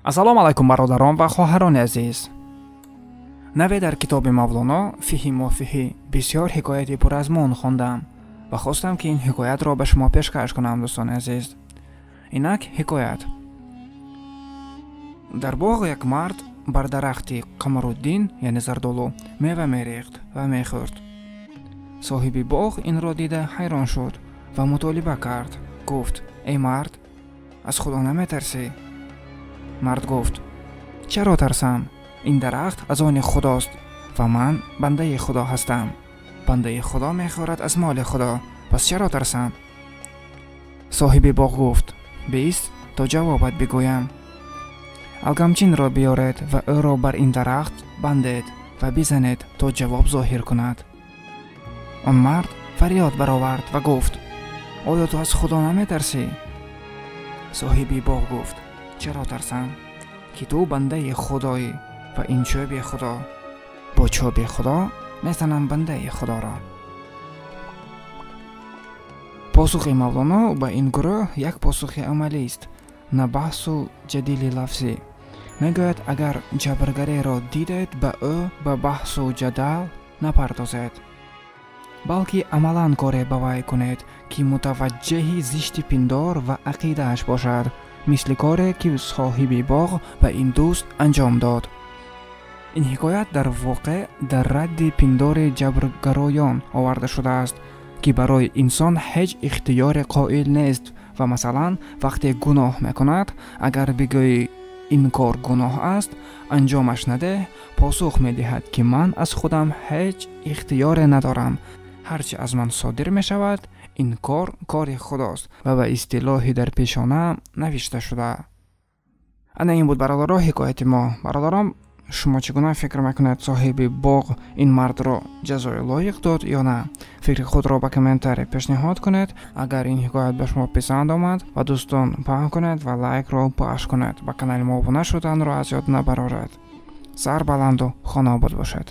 Ассалому алайкум бародарон ва хоҳарони азиз. Наве дар китоби Мавлоно Фиҳи Мофиҳӣ бисёр ҳикояти пуразмун хондам ва хостам, ки ин ҳикоятро ба шумо пешкаш кунам, дӯстони азиз. Инак ҳикоят. Дар боғ як мард бар дарахти Қамаруддин, яъне зардолу, мева мерехт ва мехӯрд. Соҳиби боғ инро дида ҳайрон шуд ва мутолиба кард. Гуфт: эй мард, аз Худо наметарсӣ? Мард гуфт: чаро тарсам? Ин дарахт аз они Худост ва ман бандаи Худо ҳастам. Бандаи Худо мехӯрад аз моли Худо, пас чаро тарсам? Соҳиби боғ гуфт: бист то ҷавобат бигӯям. Алгамчинро биёред ва ӯро бар ин дарахт бандед ва бизанед то ҷавоб зоҳир кунад. Он мард фарёд баровард ва гуфт: оё ту аз Худо наметарсӣ? Соҳиби боғ гуфт: чаро тарсам, ки ту бандаи Худоӣ ва ин чӯби Худо. Бо чӯби Худо мезанам бандаи Худоро. Посухи Мавлоно ба ин гурӯҳ як посухи амалист, на баҳсу ҷадили лафзӣ. Мегӯяд, агар ҷабргареро дидед, ба ӯ ба баҳсу ҷадал напардозед, балки амалан коре ба вай кунед, ки мутаваҷҷеҳи зишти пиндор ва ақидааш бошад, мисли коре, ки соҳиби боғ ба ин дӯст анҷом дод. Ин ҳикоят дар воқеъ дар радди пиндори ҷабргароён оварда шудааст, ки барои инсон ҳеҷ ихтиёре қоил нест ва масалан вақте гуноҳ мекунад, агар бигӯӣ ин кор гуноҳ аст, анҷомаш надеҳ, посух медиҳад, ки ман аз худам ҳеҷ ихтиёре надорам, ҳарчи аз ман содир мешавад, ин кор кори Худост ва ба истилоҳи дар пешона навишта шуда. Ана ин буд, бародаро, ҳикояти мо. Бародарон, шумо чӣ гуна фикр мекунед, соҳиби боғ ин мардро ҷазои лоиқ дод ё на? Фикри худро ба комментарий пешниҳод кунед. Агар ин ҳикоят ба шумо писанд омад, ба дӯстон паҳн кунед ва лайкро пахш кунед. Ба канали мо обуна шуданро аз ёд набароред. Сар баланду хонаобод бошед.